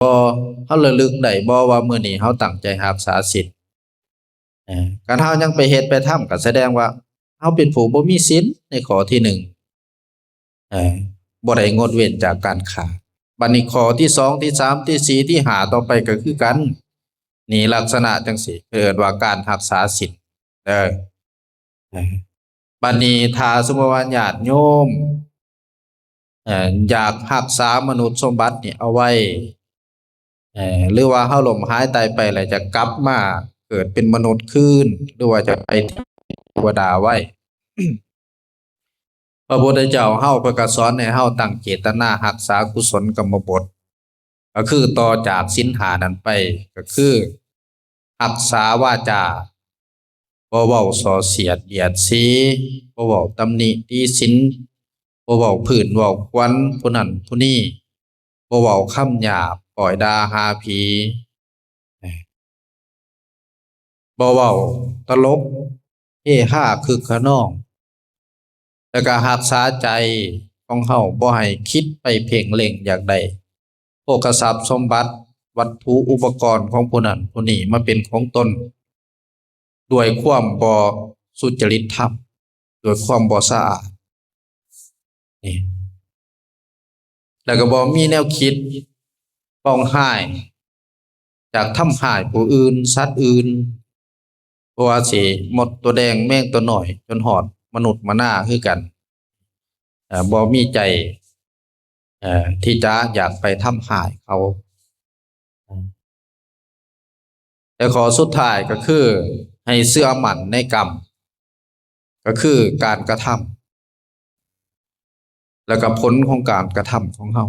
ບໍ່? ເຮົາລະລຶກໄດ້ບໍ່ວ່າມື້ນີ້ເຮົາຕັ້ງໃຈຮັກສາສິນ? ເອີ ຄັນເຮົາຍັງໄປເຮັດໄປທຳ ກໍສະແດງວ່າເຮົາເປັນຜູ້ບໍ່ມີສິນໃນຂໍ້ທີໜຶ່ງ ເອີ ບໍ່ໄດ້ງົດເວັ້ນຈາກການຂ້າ. ບັດນີ້ຂໍ້ທີສອງ ທີສາມ ທີສີ່ ທີຫ້າ ຕໍ່ໄປກໍຄືກັນ. ນີ້ລັກສະນະຈັ່ງຊີ້ ເອີ້ນວ່າການຮັກສາສິນເດີ. ເອີ ບັດນີ້ຖ້າສົມມຸດວ່າຍາດໂຍມ ເອີ ຢາກຮັກສາມະນຸດສົມບັດນີ້ເອົາໄວ້ ເອີ ຫຼືວ່າເຮົາລົ້ມຫາຍຕາຍໄປແລ້ວຈະກັບມາເກີດເປັນມະນຸດຄືນ ຫຼືວ່າຈະໄປເທວະດາໄວ້ ພະພຸດທະເຈົ້າເຮົາເພິ່ນກໍສອນໃຫ້ເຮົາຕັ້ງເຈດຕະນາຮັກສາກຸສົນກຳມະບົດ ກໍຄືຕໍ່ຈາກສິນຫ້ານັ້ນໄປ ກໍຄືຮັກສາວາຈາ ບໍ່ເວົ້າສໍ່ສຽດບຽດສີ, ບໍ່ເວົ້າຕຳໜິຕິຕິສິນ, ບໍ່ເວົ້າພື້ນເວົ້າຄວນຜູ້ນັ້ນຜູ້ນີ້, ບໍ່ເວົ້າຄຳຫຍາບ, ປ້ອຍດ່າຫາຜີ, ບໍ່ເວົ້າຕະຫຼົກເຮຮາຄຶກຂະນອງ, ແລ້ວກໍຮັກສາໃຈຂອງເຮົາບໍ່ໃຫ້ຄິດໄປເພັ່ງເລັງຢາກໄດ້ໂພຄະຊັບສົມບັດ, ວັດຖຸອຸປະກອນຂອງຜູ້ນັ້ນຜູ້ນີ້ມາເປັນຂອງຕົນ ດ້ວຍຄວາມບໍ່ສຸຈະລິດທຳ, ດ້ວຍຄວາມບໍ່ສະອາດ. ນີ້ ແລ້ວກໍບໍ່ມີແນວຄິດປອງຮ້າຍ ຢາກທຳຮ້າຍຜູ້ອື່ນ, ສັດອື່ນ, ບໍ່ວ່າຊິມົດຕົວແດງ, ແມງຕົວນ້ອຍ, ຈົນຮອດມະນຸດມະນາຄືກັນ, ເອີ ບໍ່ມີໃຈ ເອີ ທີ່ຈະຢາກໄປທຳຮ້າຍເຂົາ. ແລະ ຂໍ້ສຸດທ້າຍກໍຄືໃຫ້ເຊື່ອໝັ້ນໃນກຳ, ກໍຄືການກະທຳ ແລ້ວກໍຜົນຂອງການກະທຳຂອງເຮົາ.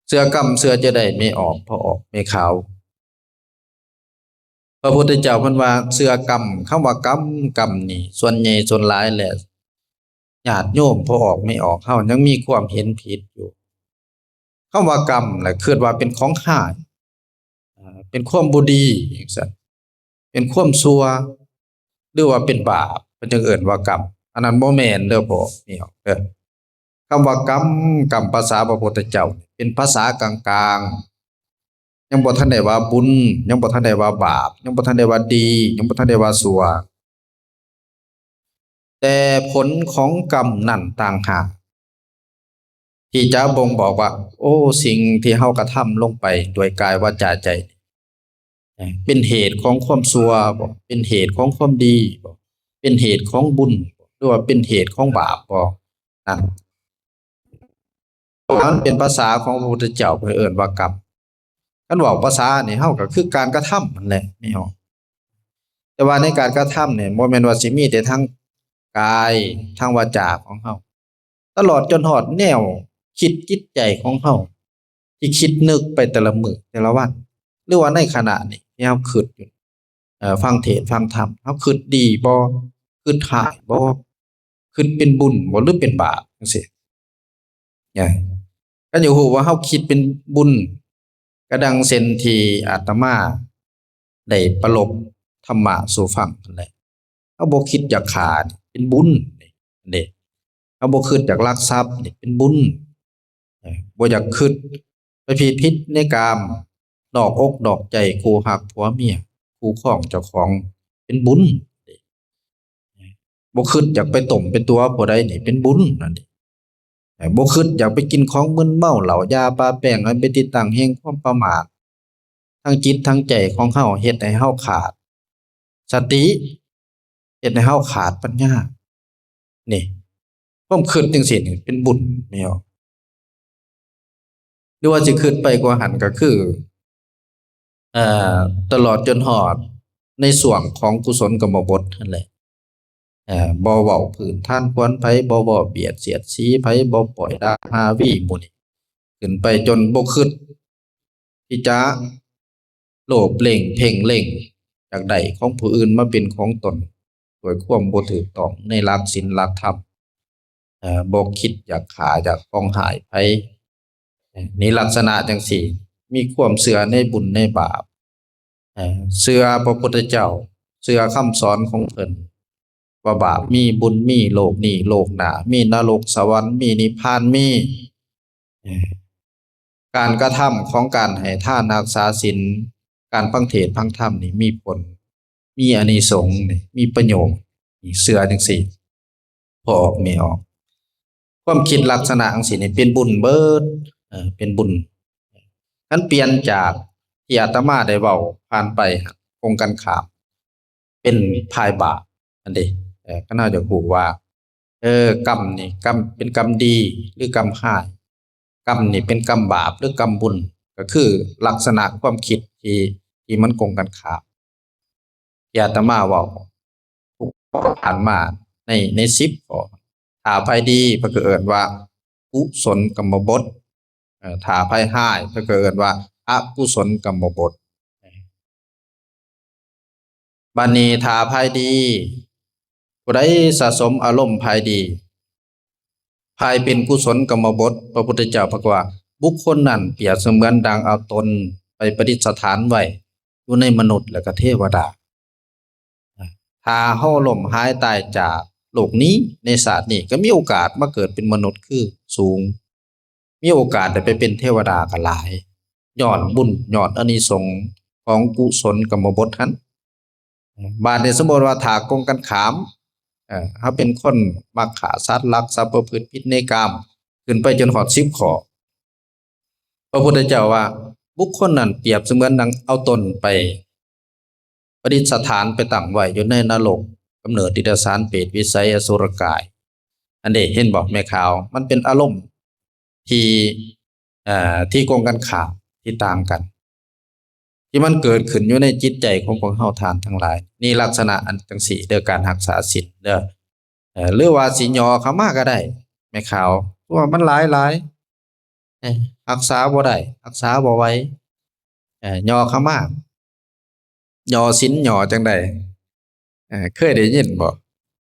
ເຊື່ອກຳເຊື່ອຈະໄດ້ແມ່ອອກພໍ່ອອກແມ່ຂາວ. ພະພຸດທະເຈົ້າເພິ່ນວ່າເຊື່ອກຳ, ຄຳວ່າກຳ, ກຳນີ້ສ່ວນໃຫຍ່ສ່ວນຫຼາຍແລ້ວ ຍາດໂຍມພໍ່ອອກແມ່ອອກເຮົາຍັງມີຄວາມເຫັນຜິດຢູ່. ຄຳວ່າກຳລະຄິດວ່າເປັນຂອງຮ້າຍ, ເປັນຄວາມບໍ່ດີຈັ່ງຊັ້ນ, ເປັນຄວາມຊົ່ວ ຫຼືວ່າເປັນບາບ, ເພິ່ນຈຶ່ງເອີ້ນວ່າກຳ. ອັນນັ້ນບໍ່ແມ່ນເດີພໍ່ແມ່ເອີຍ. ຄຳວ່າກຳ, ກຳພາສາພະພຸດທະເຈົ້າເປັນພາສາກາງໆ, ຍັງບໍ່ທັນໄດ້ວ່າບຸນ, ຍັງບໍ່ທັນໄດ້ວ່າບາບ, ຍັງບໍ່ທັນໄດ້ວ່າດີ, ຍັງບໍ່ທັນໄດ້ວ່າຊົ່ວ. ແຕ່ຜົນຂອງກຳນັ້ນຕ່າງຫາກ ທີ່ຈະບົ່ງບອກວ່າ ໂອ້ ສິ່ງທີ່ເຮົາກະທຳລົງໄປດ້ວຍກາຍ ວາຈາ ໃຈ ເປັນເຫດຂອງຄວາມຊົ່ວບໍ? ເປັນເຫດຂອງຄວາມດີບໍ? ເປັນເຫດຂອງບຸນບໍ? ຫຼືວ່າເປັນເຫດຂອງບາບບໍ? ນັ້ນ ມັນເປັນພາສາຂອງພະພຸດທະເຈົ້າ ເພິ່ນເອີ້ນວ່າກຳ. ຄັນເວົ້າພາສານີ້ ເຮົາກໍຄືການກະທຳຫັ້ນແຫຼະ ແມ່ນບໍ່? ແຕ່ວ່າໃນການກະທຳນີ້ ບໍ່ແມ່ນວ່າຊິມີແຕ່ທາງກາຍ, ທາງວາຈາຂອງເຮົາ, ຕະຫຼອດຈົນຮອດແນວຄິດຈິດໃຈຂອງເຮົາ ທີ່ຄິດນຶກໄປແຕ່ລະມື້ແຕ່ລະວັນ ຫຼືວ່າໃນຂະນະນີ້ທີ່ເຮົາຄິດຢູ່ ເອີ່ ຟັງເທດຟັງທຳ ເຮົາຄິດດີບໍ່? ຄິດຮ້າຍບໍ່? ຄິດເປັນບຸນບໍ່ ຫຼືເປັນບາບ? ຈັ່ງຊີ້. ເອີ ຄັນຢາກຮູ້ວ່າເຮົາຄິດເປັນບຸນ ກໍດັ່ງເຊັ່ນທີ່ອາດຕະມາໄດ້ປະລົບທຳມະສູ່ຟັງຫັ້ນແຫຼະ. ເຮົາບໍ່ຄິດຢາກຂ້ານີ້ເປັນບຸນເດ້. ເຮົາບໍ່ຄິດຢາກລັກຊັບນີ້ເປັນບຸນ. ເອີ ບໍ່ຢາກຄິດໄປຜິດໆໃນກາມ ນອກອົກນອກໃຈຄູ່ຮັກຜົວເມຍ ຄູ່ຄອງເຈົ້າຂອງ ເປັນບຸນ. ບໍ່ຄິດຢາກໄປຕົ້ມໄປຕົວະຜູ້ໃດນີ້ເປັນບຸນນັ້ນເດ້. ບໍ່ຄິດຢາກໄປກິນຂອງມຶນເມົາ ເຫຼົ້າ ຢາ ປາ ແປ້ງ ໃຫ້ໄປຕິດຕັ້ງແຫ່ງຄວາມປະໝາດ ທັງຈິດທັງໃຈຂອງເຮົາ ເຮັດໃຫ້ເຮົາຂາດສະຕິ ເຮັດໃຫ້ເຮົາຂາດປັນຍາ. ນີ້ ຄວາມຄິດຈັ່ງຊີ້ນີ້ເປັນບຸນແມ່ນບໍ່? ຫຼືວ່າຊິຄິດໄປກວ່າຫັ້ນກໍຄື ເອີ ຕະຫຼອດຈົນຮອດໃນຊ່ວງຂອງກຸສົນກຳມະບົດຫັ້ນແຫຼະ. ເອີ ບໍ່ເວົ້າຜືນທານຄວນໃຜ, ບໍ່ເວົ້າບຽດສຽດສີໃຜ, ບໍ່ປ້ອຍດ່າຫາວີໝູ່ນີ້ ຂຶ້ນໄປຈົນບໍ່ຄິດທີ່ຈະໂລບເລັ່ງເພັ່ງເລັງຢາກໄດ້ຂອງຜູ້ອື່ນມາເປັນຂອງຕົນ ດ້ວຍຄວາມບໍ່ຖືກຕ້ອງໃນຫຼັກສິນຫຼັກທຳ. ເອີ ບໍ່ຄິດຢາກຂ້າ ຢາກປອງຮ້າຍໃຜ. ເອີ ນີ້ລັກສະນະຈັ່ງຊີ້ ມີຄວາມເຊື່ອໃນບຸນໃນບາບ. ເອີ ເຊື່ອພະພຸດທະເຈົ້າ, ເຊື່ອຄຳສອນຂອງເພິ່ນ ວ່າບາບມີ, ບຸນມີ, ໂລກນີ້ໂລກໜ້າ, ມີນະລົກສະຫວັນ, ມີນິບພານ, ມີ ເອີ ການກະທຳຂອງການໃຫ້ທານ, ຮັກສາສິນ, ການຟັງເທດຟັງທຳນີ້ມີຜົນ, ມີອານິສົງ, ນີ້ມີປະໂຫຍດ, ນີ້ເຊື່ອຈັ່ງຊີ້. ພໍ່ອອກແມ່ອອກ. ຄວາມຄິດລັກສະນະຈັ່ງຊີ້ນີ້ເປັນບຸນເບີດ, ເອີ ເປັນບຸນ. ຄັນປ່ຽນຈາກທີ່ອາດຕະມາໄດ້ເວົ້າຜ່ານໄປ, ກົງກັນຂ້າມ ເປັນພາຍບາບຫັ້ນເດ. ເອີ ຄັນເຮົາຢາກຮູ້ວ່າ ເອີ ກຳນີ້ ກຳ ເປັນກຳດີ ຫຼື ກຳຮ້າຍ, ກຳນີ້ເປັນກຳບາບ ຫຼື ກຳບຸນ, ກໍຄືລັກສະນະຄວາມຄິດທີ່ ທີ່ມັນກົງກັນຂ້າມ ທີ່ອາດຕະມາເວົ້າທຸກຂໍ້ຜ່ານມາໃນ ໃນສິບຂໍ້. ຖ້າໃຜດີ ເພິ່ນກໍເອີ້ນວ່າກຸສົນກຳມະບົດ, ເອີ ຖ້າໃຜຮ້າຍ ເພິ່ນກໍເອີ້ນວ່າອະກຸສົນກຳມະບົດ. ບັດນີ້ຖ້າພາຍດີ ຜູ້ໃດສະສົມອາລົມພາຍດີ ພາຍເປັນກຸສົນກຳມະບົດ, ພະພຸດທະເຈົ້າເພິ່ນວ່າ ບຸກຄົນນັ້ນປຽບສະເໝືອນດັ່ງເອົາຕົນໄປປະດິດສະຖານໄວ້ຢູ່ໃນມະນຸດ ແລະ ກະເທວະດາ. ຖ້າເຮົາລົ້ມຫາຍຕາຍຈາກໂລກນີ້ໃນຊາດນີ້ ກໍມີໂອກາດມາເກີດເປັນມະນຸດຄືສູງ, ມີໂອກາດໄດ້ໄປເປັນເທວະດາກໍຫຼາຍ ຍ້ອນບຸນ ຍ້ອນອານິສົງຂອງກຸສົນກຳມະບົດຫັ້ນ. ບາດນີ້ສົມມຸດວ່າຖ້າກົງກັນຂ້າມ, ເອີ ເຮົາເປັນຄົນມັກຂ້າສັດ, ລັກຊັບ, ປະພຶດຜິດໃນກາມ, ຂຶ້ນໄປຈົນຮອດສິບຂໍ້, ພະພຸດທະເຈົ້າວ່າ ບຸກຄົນນັ້ນປຽບສະເໝືອນດັ່ງເອົາຕົນໄປປະດິດສະຖານ, ໄປຕັ້ງໄວ້ຢູ່ໃນນະລົກ, ກຳເນີດ, ຕິດຕະສານ, ເປດ, ວິໄສ, ອະສຸລະກາຍ. ອັນນີ້ເຫັນບໍ່ແມ່ຂາວ? ມັນເປັນອາລົມທີ່ ເອີ ທີ່ກົງກັນຂ້າມ, ທີ່ຕ່າງກັນ, ທີ່ມັນເກີດຂຶ້ນຢູ່ໃນຈິດໃຈຂອງພວກເຮົາທ່ານທັງຫຼາຍ. ນີ້ລັກສະນະອັນຈັ່ງຊີ້ເດີ, ການຮັກສາສິນເດີ. ເອີ ຫຼືວ່າຊິຫຍໍ້ເຂົ້າມາກໍໄດ້ແມ່ຂາວ, ເພາະວ່າມັນຫຼາຍໆ, ເອີ ຮັກສາບໍ່ໄດ້, ຮັກສາບໍ່ໄຫວ, ເອີ ຫຍໍ້ເຂົ້າມາ. ຫຍໍ້ສິນ ຫຍໍ້ຈັ່ງໃດ? ເອີ ເຄີຍໄດ້ຍິນບໍ່?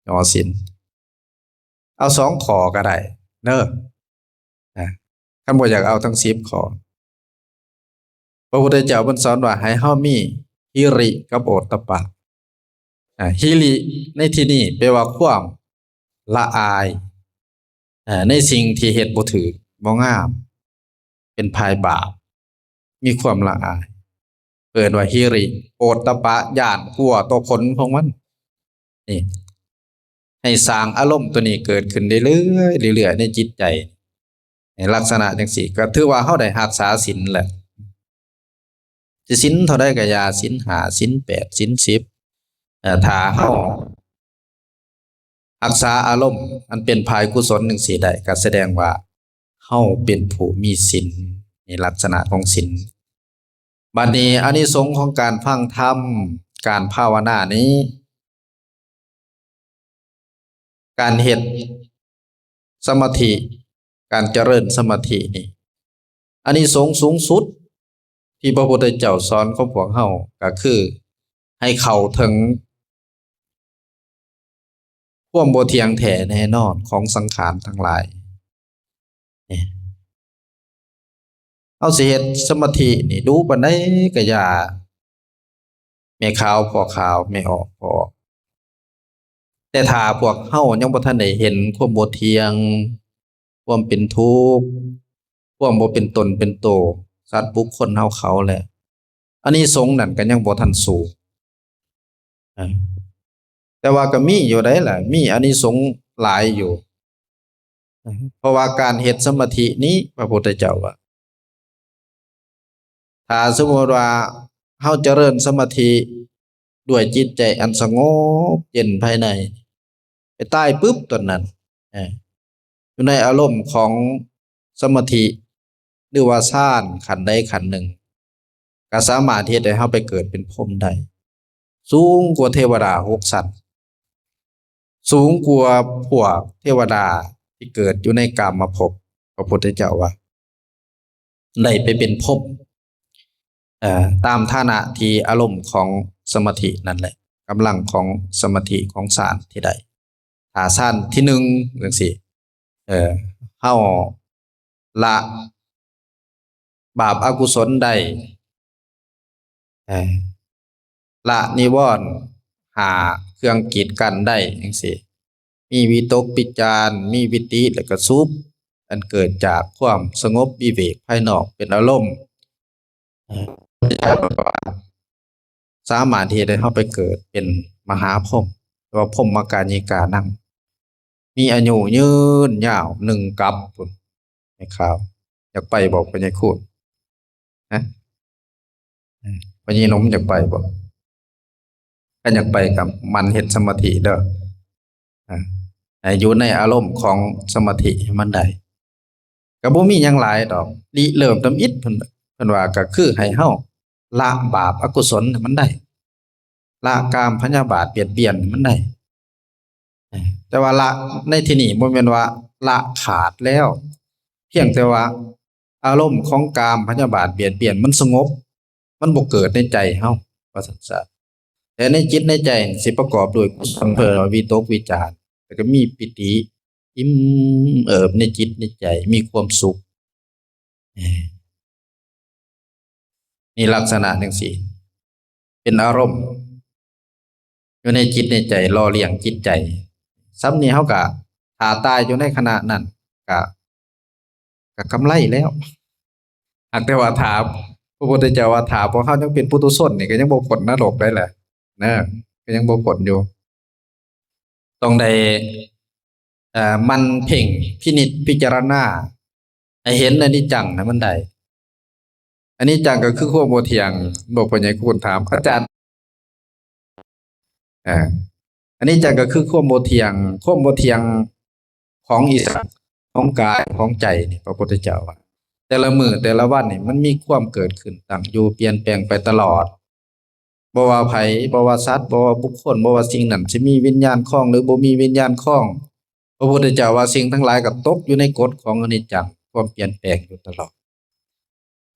ຫຍໍ້ສິນ ເອົາສອງຂໍ້ກໍໄດ້ເດີ, ເອີ ຄັນບໍ່ຢາກເອົາທັງສິບຂໍ້. ພະພຸດທະເຈົ້າເພິ່ນສອນວ່າໃຫ້ເຮົາມີຫິລິກັບໂອດຕະປະ. ອາ ຫິລິໃນທີ່ນີ້ແປວ່າຄວາມລະອາຍ, ອາ ໃນສິ່ງທີ່ເຮັດບໍ່ຖືກ, ບໍ່ງາມ, ເປັນພາຍບາບ, ມີຄວາມລະອາຍ, ເອີ້ນວ່າຫິລິ. ໂອດຕະປະ ຢ້ານ, ກົວຕໍ່ຜົນຂອງມັນ. ນີ້ ໃຫ້ສ້າງອາລົມຕົວນີ້ເກີດຂຶ້ນເລື້ອຍໆ ເລື້ອຍໆ ໃນຈິດໃຈ. ໃນລັກສະນະຈັ່ງຊີ້ ກໍຖືວ່າເຮົາໄດ້ຮັກສາສິນແຫຼະ. ຊິສິນເທົ່າໃດກໍຢ່າ, ສິນຫ້າ, ສິນແປດ, ສິນສິບ, ເອີ ຖ້າເຮົາຮັກສາອາລົມອັນເປັນຝ່າຍກຸສົນຈັ່ງຊີ້ໄດ້ ກໍສະແດງວ່າເຮົາເປັນຜູ້ມີສິນ. ນີ້ລັກສະນະຂອງສິນ. ບັດນີ້ອານິສົງຂອງການຟັງທຳ, ການພາວະນານີ້, ການເຮັດສະມາທິ, ການຈະເລີນສະມາທິນີ້, ອານິສົງສູງສຸດທີ່ພະພຸດທະເຈົ້າສອນຂອງພວກເຮົາກໍຄືໃຫ້ເຂົ້າເຖິງຄວາມບໍ່ທ່ຽງແທ້ແນ່ນອນຂອງສັງຂານທັງຫຼາຍ. ນີ້ ເຮົາຊິເຮັດສະມາທິນີ້ດຸປານໃດກໍຢ່າ, ແມ່ຂາວພໍ່ຂາວ, ແມ່ອອກພໍ່ອອກ. ແຕ່ຖ້າພວກເຮົາຍັງບໍ່ທັນໄດ້ເຫັນຄວາມບໍ່ທ່ຽງ, ຄວາມເປັນທຸກ, ຄວາມບໍ່ເປັນຕົນເປັນໂຕ, ສັດບຸກຄົນເຮົາເຂົາແລ້ວ, ອານິສົງນັ້ນກໍຍັງບໍ່ທັນສູງ. ເອີ ແຕ່ວ່າກໍມີຢູ່ໃດ໋ລະ, ມີອານິສົງຫຼາຍຢູ່. ເພາະວ່າການເຮັດສະມາທິນີ້ ພະພຸດທະເຈົ້າວ່າ ຖ້າສົມມຸດວ່າເຮົາຈະເລີນສະມາທິດ້ວຍຈິດໃຈອັນສະຫງົບເຢັນພາຍໃນ, ໄປຕາຍປຶບຕອນນັ້ນ, ເອີ ຢູ່ໃນອາລົມຂອງສະມາທິ ຫຼືວ່າຊານຂັ້ນໃດຂັ້ນໜຶ່ງ, ກໍສາມາດເຮັດໃຫ້ເຮົາໄປເກີດເປັນພົມໄດ້, ສູງກວ່າເທວະດາຫົກຊັ້ນ, ສູງກວ່າພວກເທວະດາທີ່ເກີດຢູ່ໃນກາມະພົບ. ພະພຸດທະເຈົ້າວ່າ ໄດ້ໄປເປັນພົມ, ເອີ ຕາມຖານະທີ່ອາລົມຂອງສະມາທິນັ້ນແຫຼະ, ກຳລັງຂອງສະມາທິຂອງຊານທີ່ໄດ້. ຖ້າຊານທີໜຶ່ງຈັ່ງຊີ້, ເອີ ເຮົາລະບາບອະກຸສົນໄດ້, ເອີ ລະນິວອນຫ້າເຄື່ອງກີດກັ້ນໄດ້ຈັ່ງຊີ້, ມີວິຕົກວິຈານ, ມີວິຕິ ແລ້ວກໍສຸກ. ອັນເກີດຈາກຄວາມສະຫງົບວິເວກພາຍນອກເປັນອາລົມ ສາມາດເຮັດໃຫ້ເຮົາໄປເກີດເປັນມະຫາພົມ ຫຼືວ່າພົມມະກາຍິການັງ ມີອາຍຸຍືນຍາວໜຶ່ງກັບພຸ້ນ. ແມ່ຂາວ ຢາກໄປບໍ່ ພໍ່ໃຫຍ່ຄູນ? ຮະ? ອືມ ພໍ່ໃຫຍ່ໜຸ່ມຢາກໄປບໍ່? ຄັນຢາກໄປກໍໝັ່ນເຮັດສະມາທິເດີ ອາ ໃຫ້ຢູ່ໃນອາລົມຂອງສະມາທິໃຫ້ມັນໄດ້ ກໍບໍ່ມີຫຍັງຫຼາຍດອກ ລິເລີ່ມທຳອິດ ເພິ່ນ ເພິ່ນວ່າກໍຄືໃຫ້ເຮົາລະບາບອະກຸສົນໃຫ້ມັນໄດ້ ລະກາມພະຍາບາດບຽດບຽນໃຫ້ມັນໄດ້. ແຕ່ວ່າລະໃນທີ່ນີ້ບໍ່ແມ່ນວ່າລະຂາດແລ້ວ ພຽງແຕ່ວ່າອາລົມຂອງກາມພະຍາບາດບຽດບຽນມັນສະຫງົບ ມັນບໍ່ເກີດໃນໃຈເຮົາ ວ່າຊັ້ນຊະ. ແຕ່ໃນຈິດໃນໃຈຊິປະກອບດ້ວຍກຸສົນ ເພິ່ນວ່າວິຕົກວິຈານ ແລ້ວກໍມີປີຕິ ອີ່ມເອີບໃນຈິດໃນໃຈ ມີຄວາມສຸກ. ເອີ ນີ້ລັກສະນະຈັ່ງຊີ້ ເປັນອາລົມຢູ່ໃນຈິດໃນໃຈ ຫຼໍ່ລ້ຽງຈິດໃຈ. ສ່ຳນີ້ເຮົາກະຖ້າຕາຍຢູ່ໃນຂະນະນັ້ນ ກະ ກະກຳໄລແລ້ວ. ຫາກແຕ່ວ່າຖ້າ ພະພຸດທະເຈົ້າວ່າ ຖ້າພວກເຮົາຍັງເປັນປຸຖຸຊົນນີ້ ກໍຍັງບໍ່ພົ້ນນະລົກໄດ້ແຫຼະ ເນາະ ກໍຍັງບໍ່ພົ້ນຢູ່. ຕ້ອງໄດ້ ເອີ ໝັ່ນເພັ່ງພິນິດພິຈາລະນາໃຫ້ເຫັນອະນິດຈັງໃຫ້ມັນໄດ້. ອະນິດຈັງກໍຄືຄວາມບໍ່ທ່ຽງ. ບອກ ພໍ່ໃຫຍ່ຄູນຖາມອາຈານ ເອີ ອະນິດຈັງກໍຄືຄວາມບໍ່ທ່ຽງ ຄວາມບໍ່ທ່ຽງຂອງອີ່ສັງ ຂອງກາຍ ຂອງໃຈນີ້ ພະພຸດທະເຈົ້າວ່າ ແຕ່ລະມື້ແຕ່ລະວັນນີ້ ມັນມີຄວາມເກີດຂຶ້ນ ຕັ້ງຢູ່ ປ່ຽນແປງໄປຕະຫຼອດ. ບໍ່ວ່າໃຜ ບໍ່ວ່າສັດ ບໍ່ວ່າບຸກຄົນ ບໍ່ວ່າສິ່ງນັ້ນຊິມີວິນຍານຄອງ ຫຼື ບໍ່ມີວິນຍານຄອງ ພະພຸດທະເຈົ້າວ່າສິ່ງທັງຫຼາຍກໍຕົກຢູ່ໃນກົດຂອງອະນິດຈັງ ຄວາມປ່ຽນແປງຢູ່ຕະຫຼອດ.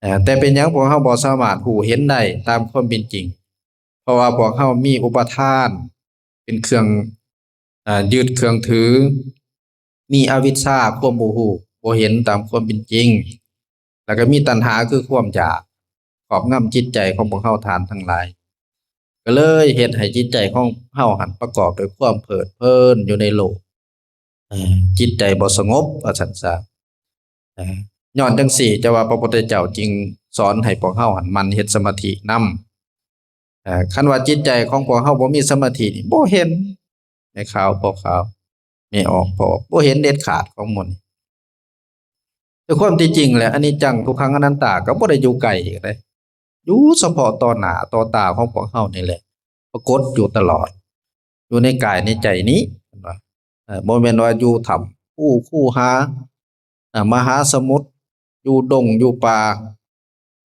ເອີ ແຕ່ເປັນຫຍັງພວກເຮົາບໍ່ສາມາດຮູ້ເຫັນໄດ້ຕາມຄວາມເປັນຈິງ? ເພາະວ່າພວກເຮົາມີອຸປາທານເປັນເຄື່ອງ ເອີ ຍຶດເຄື່ອງຖື ມີອະວິດຊາ ຄວາມບໍ່ຮູ້ ບໍ່ເຫັນຕາມຄວາມເປັນຈິງ ແລ້ວກໍມີຕັນຫາ ຄືຄວາມຢາກ ຄອບງຳຈິດໃຈຂອງພວກເຮົາທ່ານທັງຫຼາຍ ກໍເລີຍເຮັດໃຫ້ຈິດໃຈຂອງເຮົາຫັ້ນປະກອບດ້ວຍຄວາມເພີດເພີນຢູ່ໃນໂລກ ເອີ ຈິດໃຈບໍ່ສະຫງົບ ວ່າຊັ້ນຊະ. ເອີ ຍ້ອນຈັ່ງຊີ້ ຈະວ່າພະພຸດທະເຈົ້າຈຶ່ງສອນໃຫ້ພວກເຮົາຫັ້ນໝັ່ນເຮັດສະມາທິນຳ. ເອີ ຄັນວ່າຈິດໃຈຂອງພວກເຮົາບໍ່ມີສະມາທິນີ້ ບໍ່ເຫັນ ແມ່ຂາວ ພໍ່ຂາວ ແມ່ອອກ ພໍ່ອອກ ບໍ່ເຫັນເດັດຂາດຂອງໝູ່ນີ້. ແຕ່ຄວາມທີ່ຈິງແລ້ວ ອະນິດຈັງ ທຸກຂັງ ອະນັດຕາ ກໍບໍ່ໄດ້ຢູ່ໄກເດ້ ຢູ່ສະເພາະຕໍ່ໜ້າຕໍ່ຕາຂອງພວກເຮົານີ້ແຫຼະ ປາກົດຢູ່ຕະຫຼອດ ຢູ່ໃນກາຍໃນໃຈນີ້ ເຫັນບໍ່? ເອີ ບໍ່ແມ່ນວ່າຢູ່ຖ້ຳພູຄູຫາ ເອີ ມະຫາສະໝຸດ ຢູ່ດົງຢູ່ປ່າ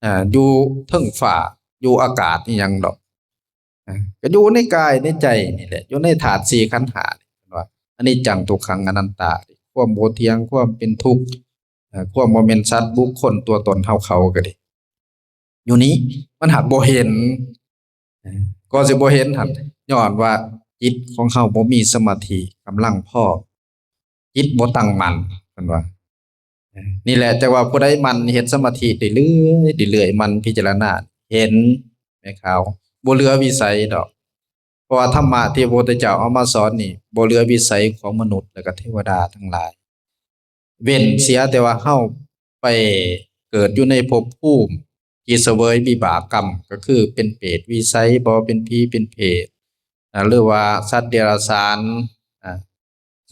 ເອີ ຢູ່ເທິງຟ້າ ຢູ່ອາກາດອີ່ຫຍັງດອກ ເອີ ກໍຢູ່ໃນກາຍໃນໃຈນີ້ແຫຼະ ຢູ່ໃນທາດສີ່ຂັນຫ້ານີ້ ເຫັນບໍ່? ອະນິດຈັງ ທຸກຂັງ ອະນັດຕາ ຄວາມບໍ່ທ່ຽງ ຄວາມເປັນທຸກ ເອີ ຄວາມບໍ່ແມ່ນສັດບຸກຄົນຕົວຕົນເຮົາເຂົາກໍດີ ຢູ່ນີ້ມັນຫາກບໍ່ເຫັນ. ເອີ ກໍຊິບໍ່ເຫັນຫັ້ນ ຍ້ອນວ່າຈິດຂອງເຮົາບໍ່ມີສະມາທິກຳລັງພໍ ຈິດບໍ່ຕັ້ງໝັ້ນ ເພິ່ນວ່າ. ເອີ ນີ້ແຫຼະ ຈັ່ງວ່າຜູ້ໃດໝັ່ນເຮັດສະມາທິເລື້ອຍໆ ເລື້ອຍໆ ໝັ່ນພິຈາລະນາເຫັນ ແມ່ຂາວ ບໍ່ເຫຼືອວິໄສດອກ. ເພາະວ່າທຳມະທີ່ພະພຸດທະເຈົ້າເອົາມາສອນນີ້ ບໍ່ເຫຼືອວິໄສຂອງມະນຸດ ແລະກະເທວະດາທັງຫຼາຍ. ເວັ້ນເສຍແຕ່ວ່າເຮົາໄປເກີດຢູ່ໃນພົບພູມທີ່ສະເຫວີຍວິບາກກຳ ກໍຄືເປັນເປດວິໄສບໍ ເປັນຜີເປັນເຜດ ອາ ຫຼືວ່າສັດເດຍລະສານ ອາ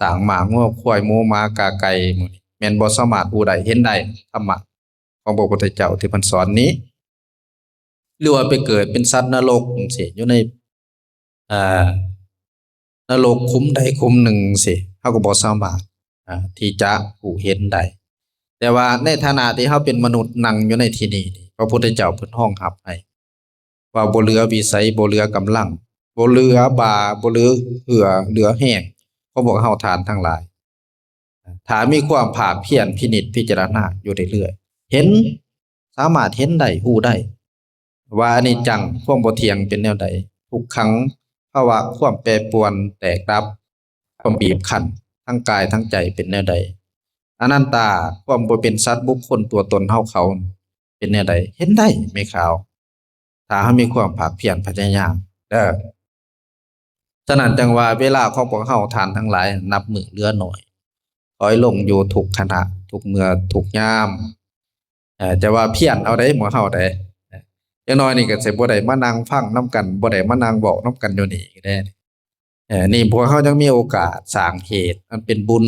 ຊ້າງມ້າງົວຄວາຍໝູໝາກາໄກ່ ໝູ່ນີ້ແມ່ນບໍ່ສາມາດຮູ້ໄດ້ເຫັນໄດ້ ທຳມະຂອງພະພຸດທະເຈົ້າທີ່ເພິ່ນສອນນີ້ ຫຼືວ່າໄປເກີດເປັນສັດນະລົກຈັ່ງຊີ້ ຢູ່ໃນ ເອີ ນະລົກຂຸມໃດຂຸມໜຶ່ງຊີ້ ເຮົາກໍບໍ່ສາມາດ ເອີ ທີ່ຈະຮູ້ເຫັນໄດ້. ແຕ່ວ່າໃນຖານະທີ່ເຮົາເປັນມະນຸດນັ່ງຢູ່ໃນທີ່ນີ້ນີ້ ພະພຸດທະເຈົ້າເພິ່ນຮອງຮັບໃຫ້ວ່າບໍ່ເຫຼືອວິໄສ ບໍ່ເຫຼືອກຳລັງ ບໍ່ເຫຼືອບ່າ ບໍ່ເຫຼືອເຫື່ອເຫຼືອແຮງຂອງພວກເຮົາທ່ານທັງຫຼາຍ. ຖ້າມີຄວາມພາກພຽນພິນິດພິຈາລະນາຢູ່ເລື້ອຍໆ ເຫັນ ສາມາດເຫັນໄດ້ ຮູ້ໄດ້ ວ່າອະນິດຈັງ ຄວາມບໍ່ທ່ຽງເປັນແນວໃດ, ທຸກຂັງ ພາວະຄວາມແປປວນແຕກດັບ, ຄວາມບີບຄັ້ນທາງກາຍທາງໃຈເປັນແນວໃດ, ອະນັດຕາ ຄວາມບໍ່ເປັນສັດບຸກຄົນຕົວຕົນເຮົາເຂົາເປັນແນວໃດ ເຫັນໄດ້ແມ່ຂາວ ຖ້າເຮົາມີຄວາມພາກພຽນພະຍາຍາມເດີ. ສະນັ້ນຈັ່ງວ່າເວລາຂອງພວກເຮົາທ່ານທັງຫຼາຍນັບມື້ເຫຼືອໜ້ອຍ ຖອຍລົງຢູ່ທຸກຂະນະ ທຸກເມື່ອທຸກຍາມ. ເອີ ຈະວ່າພຽນເອົາໃດໝູ່ເຮົາໃດ ເອີ ຢ່າງໜ້ອຍນີ້ກໍຊິບໍ່ໄດ້ມານັ່ງຟັງນຳກັນ ບໍ່ໄດ້ມານັ່ງເວົ້ານຳກັນຢູ່ນີ້ແດ່. ເອີ ນີ້ພວກເຮົາຍັງມີໂອກາດສ້າງເຫດອັນເປັນບຸນ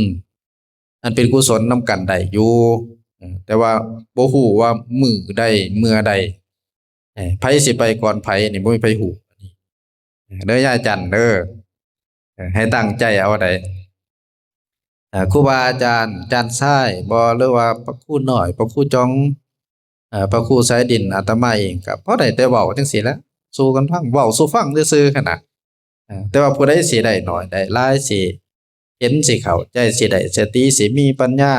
ອັນເປັນກຸສົນນຳກັນໄດ້ຢູ່. ເອີ ແຕ່ວ່າບໍ່ຮູ້ວ່າມື້ໃດເມື່ອໃດ ເອີ ໃຜຊິໄປກ່ອນໃຜນີ້ ບໍ່ມີໃຜຮູ້. ເດີຍາຍຈັນເດີ ເອີ ໃຫ້ຕັ້ງໃຈເອົາໃດ ເອີ ຄູບາອາຈານ ອາຈານຊາຍບໍ ຫຼືວ່າພະຄູນ້ອຍ ພະຄູຈອງ ເອີ ພະຄູສາຍດິນ ອາດຕະມາເອງກໍພໍໄດ້ແຕ່ເວົ້າຈັ່ງຊີ້ແຫຼະ ສູ່ກັນຟັງ ເວົ້າສູ່ຟັງຊື່ໆຫັ້ນນະ. ເອີ ແຕ່ວ່າຜູ້ໃດຊິໄດ້ໜ້ອຍໄດ້ຫຼາຍ ຊິເຫັນ ຊິເຂົ້າໃຈ ຊິໄດ້ສະຕິ ຊິມີປັນຍາ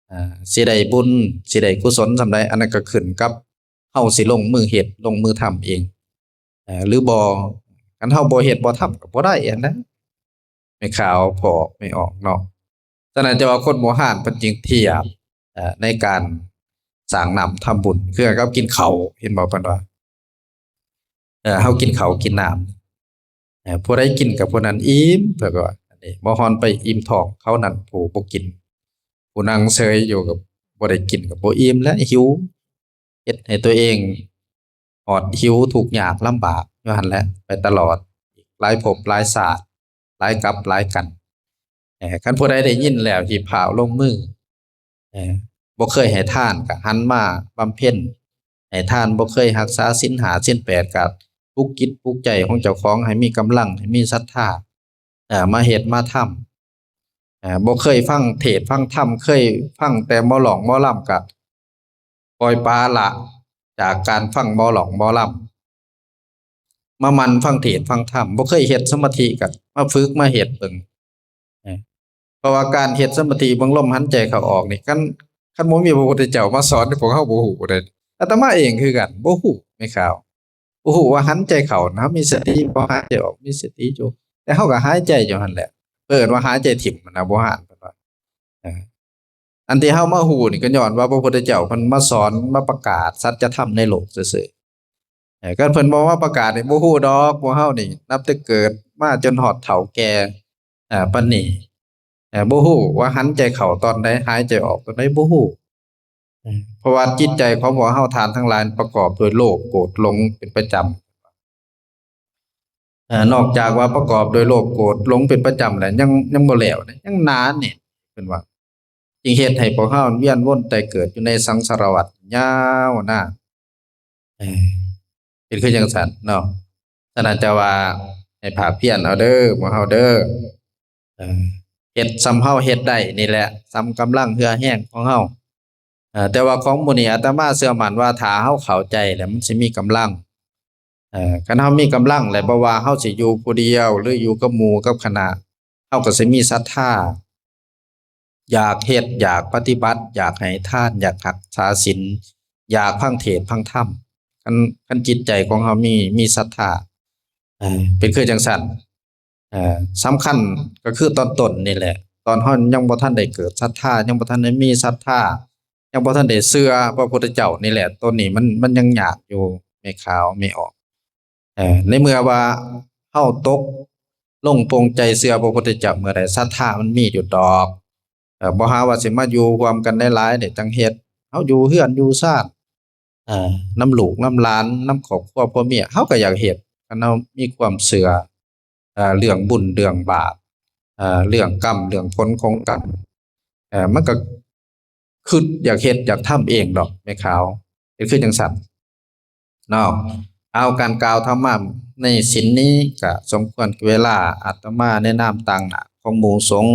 ເອີ ຊິໄດ້ບຸນ ຊິໄດ້ກຸສົນສ່ຳໃດ ອັນນັ້ນກໍຂຶ້ນກັບເຮົາຊິລົງມືເຮັດ ລົງມືທຳເອງ ເອີ ຫຼືບໍ່. ຄັນເຮົາບໍ່ເຮັດບໍ່ທຳກໍບໍ່ໄດ້ຫັ້ນນະ ແມ່ຂາວພໍ່ອອກແມ່ອອກເນາະ. ສະນັ້ນຈະວ່າຄົນໂບຮານເພິ່ນຈຶ່ງທຽບ ເອີ ໃນການສ້າງນ້ຳທຳບຸນ ຄືກັບກິນເຂົ້າ ເຫັນບໍ່ ເພິ່ນວ່າ ເອີ ເຮົາກິນເຂົ້າກິນນ້ຳ ເອີ ຜູ້ໃດກິນກັບຜູ້ນັ້ນອີ່ມ ເພິ່ນກໍວ່າ. ອັນນີ້ໝໍຮອນໄປອີ່ມທ້ອງ ເຂົານັ້ນຜູ້ບໍ່ກິນ ຜູ້ນັ່ງເຊີຍຢູ່ກໍບໍ່ໄດ້ກິນ ກໍບໍ່ອີ່ມແຫຼະ ຫິວ ເຮັດໃຫ້ຕົວເອງອອດຫິວ ທຸກຍາກລຳບາກຢູ່ຫັ້ນແຫຼະ ໄປຕະຫຼອດ ອີກຫຼາຍພົບຫຼາຍຊາດ ຫຼາຍກັບຫຼາຍກັນ. ເອີ ຄັນຜູ້ໃດໄດ້ຍິນແລ້ວ ຮີບພາວລົງມື ເອີ ບໍ່ເຄີຍໃຫ້ທານກໍຫັນມາບຳເພັນໃຫ້ທານ, ບໍ່ເຄີຍຮັກສາສິນຫ້າ ສິນແປດ ກໍປຸກຈິດປຸກໃຈຂອງເຈົ້າຂອງໃຫ້ມີກຳລັງ ໃຫ້ມີສັດທາ ເອີ ມາເຮັດມາທຳ. ເອີ ບໍ່ເຄີຍຟັງເທດຟັງທຳ ເຄີຍຟັງແຕ່ໝໍຮ້ອງໝໍລຳ ກໍປ່ອຍປະລະຈາກການຟັງໝໍຮ້ອງໝໍລຳ ມາໝັ່ນຟັງເທດຟັງທຳ. ບໍ່ເຄີຍເຮັດສະມາທິກໍມາຝຶກມາເຮັດເບິ່ງ ເອີ ເພາະວ່າການເຮັດສະມາທິເບິ່ງລົມຫາຍໃຈເຂົ້າອອກນີ້ ຄັນ ຄັນບໍ່ມີພະພຸດທະເຈົ້າມາສອນ ພວກເຮົາບໍ່ຮູ້ເດ້. ອາດຕະມາເອງຄືກັນ ບໍ່ຮູ້ ແມ່ຂາວ ບໍ່ຮູ້ວ່າຫາຍໃຈເຂົ້ານະ ເຮົາມີສະຕິບໍ່ ຫາຍໃຈອອກມີສະຕິຢູ່ ແຕ່ເຮົາກໍຫາຍໃຈຢູ່ຫັ້ນແຫຼະ ເອີ້ນວ່າຫາຍໃຈຖິ້ມນະ ບໍ່ຫາຍ ເພິ່ນວ່າ. ເອີ ອັນທີ່ເຮົາມາຮູ້ນີ້ກໍຍ້ອນວ່າພະພຸດທະເຈົ້າເພິ່ນມາສອນ ມາປະກາດສັດຈະທຳໃນໂລກຊື່ໆ. ເອີ ຄັນເພິ່ນບໍ່ມາປະກາດນີ້ ບໍ່ຮູ້ດອກ. ພວກເຮົານີ້ນັບແຕ່ເກີດມາຈົນຮອດເຖົ້າແກ່ ເອີ ປານນີ້ ເອີ ບໍ່ຮູ້ວ່າຫັນໃຈເຂົ້າຕອນໃດ ຫາຍໃຈອອກຕອນໃດ ບໍ່ຮູ້. ເອີ ເພາະວ່າຈິດໃຈຂອງພວກເຮົາທ່ານທັງຫຼາຍປະກອບດ້ວຍໂລບ ໂກດ ຫຼົງເປັນປະຈຳ. ເອີ ນອກຈາກວ່າປະກອບດ້ວຍໂລບ ໂກດ ຫຼົງເປັນປະຈຳແລ້ວ ຍັງ ຍັງບໍ່ແລ້ວເດ້ ຍັງໜາແໜ້ນ ເພິ່ນວ່າ ຈຶ່ງເຮັດໃຫ້ພວກເຮົາວຽນວົນແຕ່ເກີດຢູ່ໃນສັງສາລະວັດຍາວນານ. ເອີ ເປັນຄືຈັ່ງຊັ້ນເນາະ. ສະນັ້ນຈະວ່າໃຫ້ພາກພຽນເອົາເດີ ໝູ່ເຮົາເດີ. ເອີ ເຮັດສ່ຳເຮົາເຮັດໄດ້ນີ້ແຫຼະ ສ່ຳກຳລັງເຫື່ອແຮງຂອງເຮົາ. ເອີ ແຕ່ວ່າຂອງໝູ່ນີ້ອາດຕະມາເຊື່ອໝັ້ນວ່າ ຖ້າເຮົາເຂົ້າໃຈແລ້ວມັນຊິມີກຳລັງ. ເອີ ຄັນເຮົາມີກຳລັງແລ້ວ ບໍ່ວ່າເຮົາຊິຢູ່ຜູ້ດຽວ ຫຼືຢູ່ກັບໝູ່ກັບຄະນະ ເຮົາກໍຊິມີສັດທາ ຢາກເຮັດ ຢາກປະຕິບັດ ຢາກໃຫ້ທານ ຢາກຮັກສາສິນ ຢາກຟັງເທດຟັງທຳ. ຄັນ ຄັນຈິດໃຈຂອງເຮົາມີ ມີສັດທາ ເອີ ເປັນຄືຈັ່ງຊັ້ນ. ເອີ ສຳຄັນກໍຄືຕອນຕົ້ນນີ້ແຫຼະ ຕອນເຮົາຍັງບໍ່ທັນໄດ້ເກີດສັດທາ ຍັງບໍ່ທັນໄດ້ມີສັດທາ ຍັງບໍ່ທັນໄດ້ເຊື່ອພະພຸດທະເຈົ້ານີ້ແຫຼະ ໂຕນີ້ມັນ ມັນຍັງຍາກຢູ່ ແມ່ຂາວແມ່ອອກ. ເອີ ໃນເມື່ອວ່າເຮົາຕົກລົງປົງໃຈເຊື່ອພະພຸດທະເຈົ້າເມື່ອໃດ ສັດທາມັນມີຢູ່ດອກ. ເອີ ບໍ່ຫາວ່າຊິມາຢູ່ຮ່ວມກັນຫຼາຍໆ ເດ ຈັ່ງເຮັດ ເຮົາຢູ່ເຮືອນຢູ່ຊານ ເອີ ນຳລູກນຳຫຼານ ນຳຄອບຄົວຜົວເມຍ ເຮົາກໍຢາກເຮັດ ຄັນເຮົາມີຄວາມເຊື່ອ ເອີ ເລື່ອງບຸນເລື່ອງບາບ ເອີ ເລື່ອງກຳເລື່ອງຜົນຂອງກຳ ເອີ ມັນກໍຄິດຢາກເຮັດຢາກທຳເອງດອກ ແມ່ຂາວ ເປັນຄືຈັ່ງຊັ້ນເນາະ. ເອົາ ການກ່າວທຳມະໃນສິນນີ້ກໍສົມຄວນແກ່ເວລາ ອາດຕະມາໃນນາມຕາງໜ້າຂອງໝູ່ສົງ